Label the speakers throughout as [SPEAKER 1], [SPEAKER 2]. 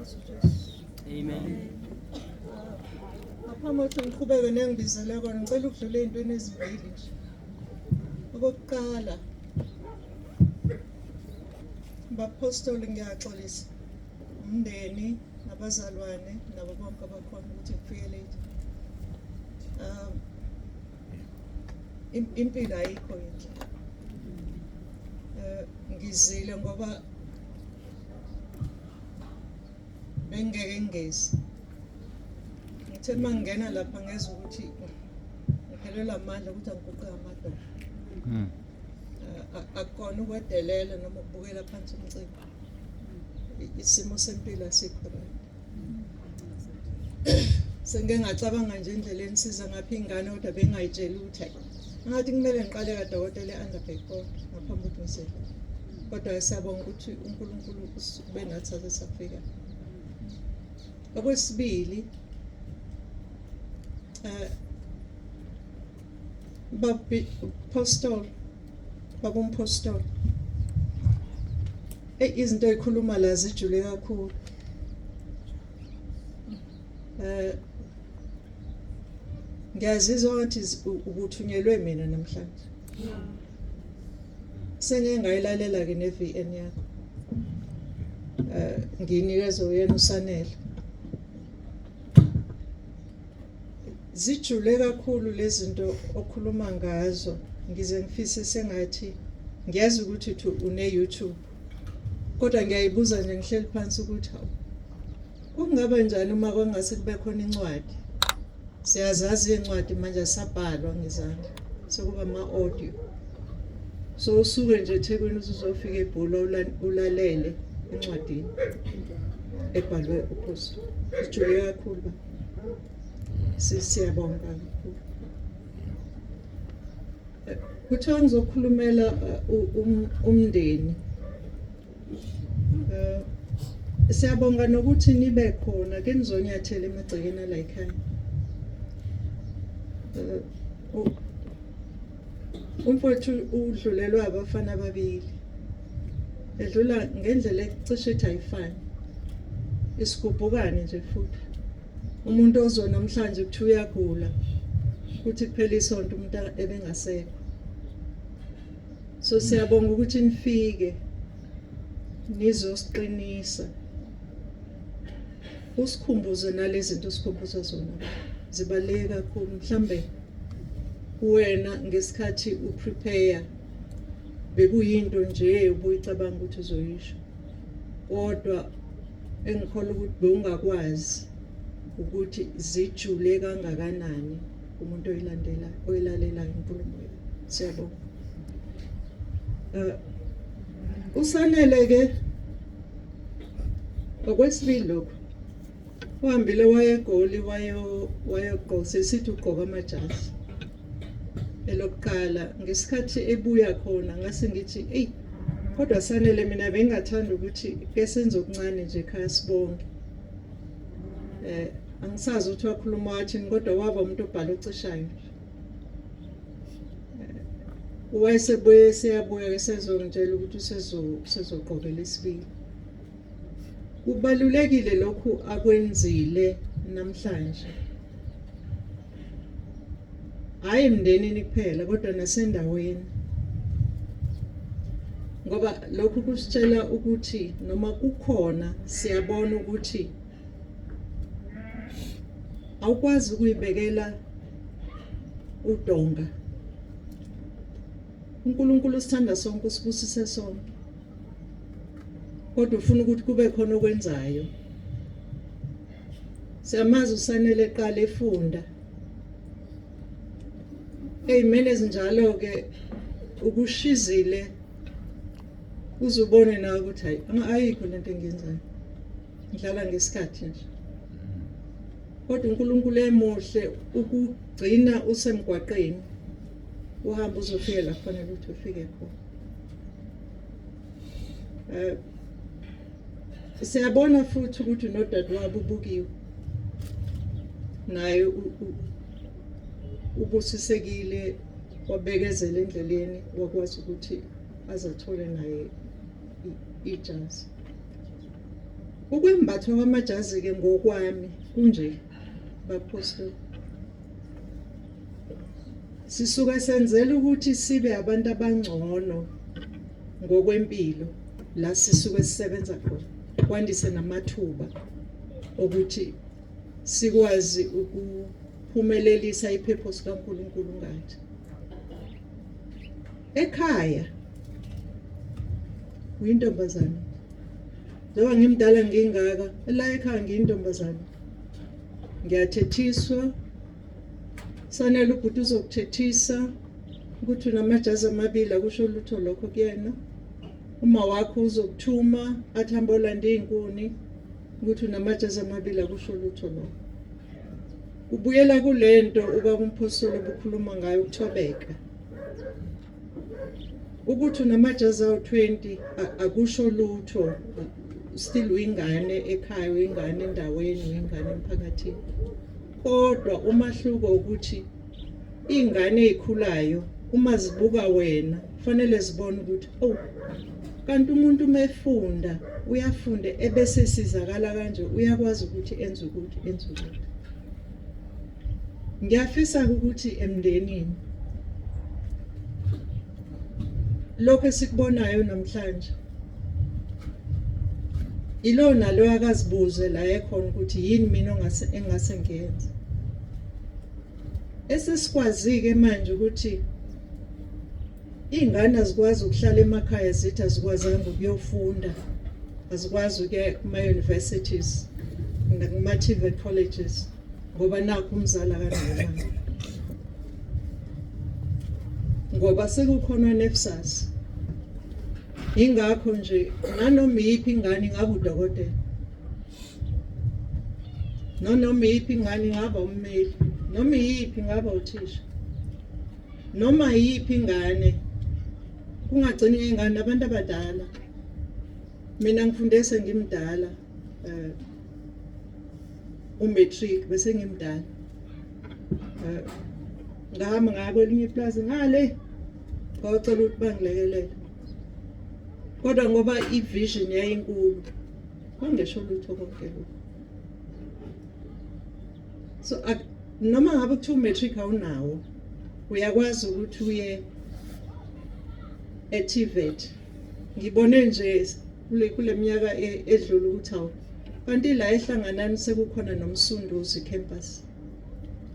[SPEAKER 1] Nkosi uJesu.
[SPEAKER 2] Amen.
[SPEAKER 1] Ngaphambi kokuthi ngiqhubeke nengibizele kona ngicela ukudlula ey'ntweni ezimbili nje. Okokuqala, bapostoli ngiyaxolisa umndeni nabazalwane nabo bonke abakhona ukuthi ngifike late. Impilo ayikho yinhle. Ngizile ngoba bengeke ngingezi. Ngithe uma ngingena lapha ngezwa ukuthi ngiphelelwa amandla ukuthi angiguqe amadolo. Akukona ukwedelela noma ukubukela phansi umcimbi. Isimo sempilo asikho right. Sengike ngacabanga nje endleleni siza ngapha ingane kodwa bengayitsheli ukuthi hayi ngathi kumele ngiqale kadokotela e-Underberg ngaphambi kokuthi ngize. Kodwa siyabonga ukuthi uNkulunkulu ube nathi saze safika. Okwesibili, Pastor, baba umpostoli. Ey izinto oyikhuluma la zijule kakhulu. Ngiyazizwa ngathi ubuthunyelwe mina namhlanje. Sengeke ngayilalela ke ne-VN yakho. Ngiyinikeza uyena uSanele. Zijule kakhulu lezi zinto okhuluma ngazo, ngize ngifise sengathi ngiyazi ukuthi uthi une-YouTube, kodwa ngiyayibuza nje ngihleli phansi ukuthi hawu, kungaba njani uma kwangase kube khona incwadi. Siyazazi iy'ncwadi manje asabhalwa ngezandla, sekuba ama-audio. So usuke nje eThekwini uzuzofika eBhula ulalele encwadini ebhalwe uPost. Sijule kakhulu ba. Siyabonga kakhulu. Kuthiwa ngizokhulumela umndeni. Siyabonga nokuthi nibe khona ke nizonyathela emagcekeni ala ekhaya. Umfowethu udlulelwe abafana ababili. Edlula ngendlela ecishe ithi ayifani. Isigubhukane nje futhi. Umuntu ozwa namhlanje kuthiwa uyagula, kuthi kuphela isonto umuntu ebengasekho. So siyabonga ukuthi nifike nizosiqinisa. Usikhumbuze nalezi zinto osikhumbuza zona. Zibaluleke kakhulu. Mhlambe wena ngesikhathi uprepare bekuyinto nje ubuyicabanga ukuthi uzoyisho, kodwa engikholwa ukuthi bewungakwazi ukuthi zijule kangakanani umuntu oyilandela oyilalelayo inkulumo yakho. Siyabonga. Usanele ke okwesibili lokho uhambile waye eGoli wayogqoka, sesithi ugqoka amajazi elokuqala. Ngesikhathi ebuya khona ngase ngithi eyi kodwa Sanele mina bengingathanda ukuthi ke senze okuncane nje ekhaya sibonge. Angisazi ukuthi wakhuluma wathini kodwa waba umuntu obhala ocishayo nje. Wayesebuye seyabuya ke sezongitshela ukuthi usezogqokela isibili. Kubalulekile lokhu akwenzile namhlanje. Hayi emndenini kuphela kodwa nasendaweni. Ngoba lokhu kusitshela ukuthi noma kukhona siyabona ukuthi awukwazi ukuyibekela udonga. uNkulunkulu usithanda sonke, usibusise sonke. Kodwa ufuna ukuthi kube khona okwenzayo. Siyamazi uSanele eqala efunda. Ey'meni ezinjalo ke ukushizile uzubone nawe ukuthi hayi ayikho lento engiyenzayo. Ngidlala ngesikhathi nje. Kodwa uNkulunkulu emuhle ukugcina usemgwaqeni uhamba uzofika la kufanele ukuthi ufike khona. Siyabona futhi ukuthi nodadewabo ubukiwe naye ubusisekile wabekezela endleleni wakwazi ukuthi azathole naye ijazi. Ukwembathwa kwamajazi-ke ngokwami kunje, baphostoli. Sisuke senzela ukuthi sibe abantu abangcono ngokwempilo la sisuke sisebenza khona, kwandise namathuba okuthi sikwazi ukuphumelelisa iphepho sikaNkulunkulu ngathi. Ekhaya uyintombazane njengoba ngimdala ngingaka la ekhaya ngiyintombazane ngiyathethiswa sanele ubhuti uzokuthethisa ukuthi unamajazi amabili akusho lutho lokho kuyena uma wakho uzokuthuma athi hamba olanda iy'nkuni ukuthi unamajazi amabili akusho lutho lokho kubuyela kule nto ubaba umphostoli obukhuluma ngayo ukuthobeka ukuthi unamajazi awu-20 akusho lutho still uyingane ekhaya uyingane endaweni uyingane emphakathini kodwa umahluko ukuthi iy'ngane ey'khulayo uma zibuka wena kufanele zibone ukuthi oh kanti umuntu uma efunda uyafunda ebese sizakala kanje uyakwazi ukuthi enze ukuthi enze ukuthi Ngiyafisa ukuthi emndenini lokho esikubonayo namhlanje ilona lo akazibuze la ekhona ukuthi yini mina ongase engase ngiyenze esesikwazike manje ukuthi Iy'ngane azikwazi ukuhlala emakhaya zithi azikwazanga ukuyofunda, azikwazi ukuya kuma-universities nakuma-TVET colleges ngoba nakhu umzali akanayo imali. Ngoba sekukhona NSFAS. Ingakho nje nanoma iyiphi ingane ingaba udokotela. Nanoma iyiphi ingane ingaba ummeli, noma iyiphi ingaba uthisha. Noma yiphi ingane kungagcini ngengane abantu abadala. Mina ngifunde sengimdala eh umatric bese ngimdala. Eh ngahamba ngaya kwelinye iplazi ngale ngacela ukuthi bangilekelele. Kodwa ngoba i-vision yayinkulu kwangesho lutho konke lokho. So noma ngabe kuthiwa umatric awunawo uyakwazi ukuthi uye e-TVET. Ngibone nje kule kule minyaka e, edlule ukuthi awu kanti la ehlanganani sekukhona nomsunduzi campus.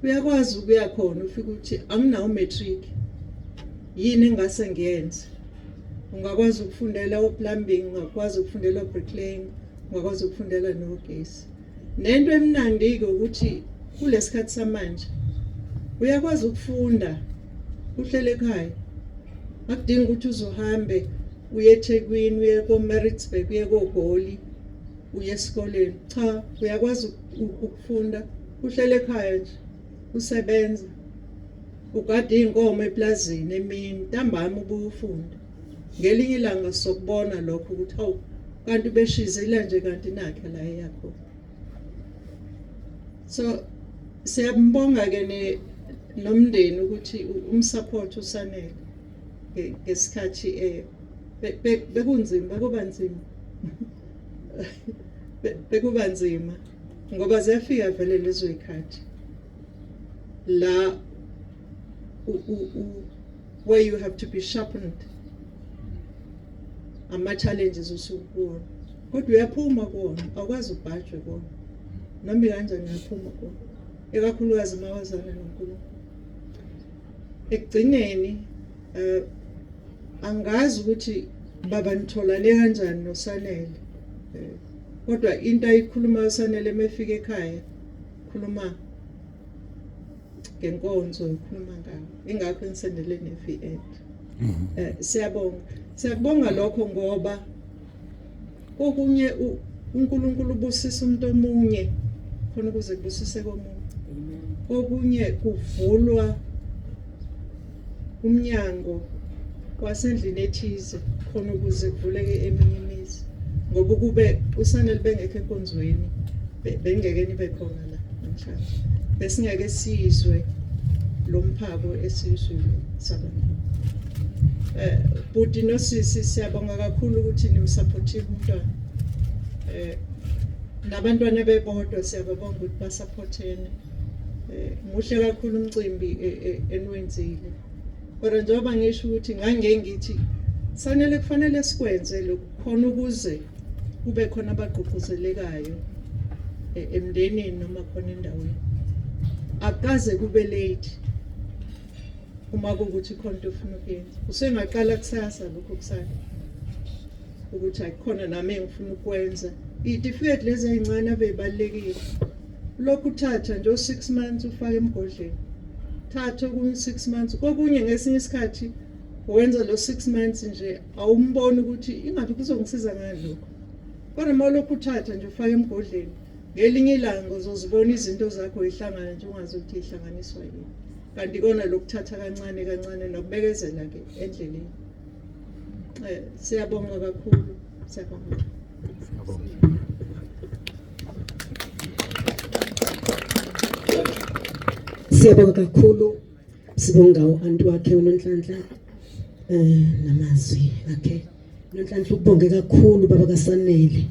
[SPEAKER 1] Uyakwazi ukuya khona ufike uthi anginawo umatric yini engase ngiyenze. Ungakwazi ukufundela o-plumbing, ungakwazi ukufundela o-bricklaying, ungakwazi ukufundela nogesi. Nento emnandi-ke ukuthi kulesikhathi samanje uyakwazi ukufunda uhlele ekhaya. Akudingi ukuthi uzuhambe uye eThekwini, uye ko-Maritzburg, uye koGoli, uye esikoleni. Cha, uyakwazi ukufunda uhlele ekhaya nje usebenza. Ugade iy'nkomo eplazini emini, ntambama ubuye ufunde. Ngelinye ilanga sokubona lokho ukuthi hawu kanti ubeshizile nje kanti nakhe la eyakhona. So siyambonga ke ne nomndeni ukuthi umsupport usanele ngesikhathi eh bekunzima bekuba nzima bekuba nzima ngoba ziyafika vele lezo zikhathi la where you have to be sharpened ama-challenges osuke kuwona kodwa uyaphuma kuwona awukwazi ubhajwe kuwona noma ikanjani uyaphuma kuwona ikakhulukazi uma wazana noNkulunkulu ekugcineni um angazi ukuthi baba nitholane kanjani noSanele eh, kodwa into ayikhuluma uSanele mefika ekhaya khuluma ngenkonzo ngikhuluma ngayo ingakho ngisendele ne-VN eh siyabonga siyakubonga lokho ngoba kokunye uNkulunkulu ubusisa umuntu omunye khona ukuze kubusise komunye kokunye kuvulwa umnyango wasendlini ethize khona ukuze kuvuleke eminye imizi ngoba ukube usanele bengekho enkonzweni bengeke nibe khona la namhlanje besingeke sizwe lo mphako esizwile sabantu eh bhuti nosisi siyabonga kakhulu ukuthi nimsupportile umntwana eh. Nabantwana bebodwa siyababonga ukuthi basaphothene. Muhle kakhulu umcimbi eniwenzile. Kodwa njengoba ngisho ukuthi ngange ngithi sanele kufanele sikwenze lokhu khona ukuze kube khona abagqugquzelekayo emndenini noma khona endaweni. Akukaze kube late uma kuwukuthi khona into ofuna ukuyenza. Usengaqala kusasa lokho kusasa ukuthi akukhona nami engifuna ukwenza. Iy'tifiketi lezi ey'ncane ave y'balulekile. Lokhu uthatha nje o-6 months ufake emgodleni. Thatha okunye 6 months. Kokunye ngesinye isikhathi wenza lo 6 months nje awumboni ukuthi ingabe kuzongisiza ngani lokho. Kodwa uma ulokhu uthatha nje ufake emgodleni, ngelinye ilanga uzozibona izinto zakho yihlangana nje ungazi ukuthi ihlanganiswa yini. Kanti kona lokuthatha kancane kancane nokubekezela ke endleleni. Siyabonga kakhulu, siyabonga.
[SPEAKER 2] Siyabonga.
[SPEAKER 3] Siyabonga kakhulu, sibonga u-anti wakhe uNonhlanhla namazwi akhe. Nonhlanhla, ukubonge kakhulu baba kaSanele.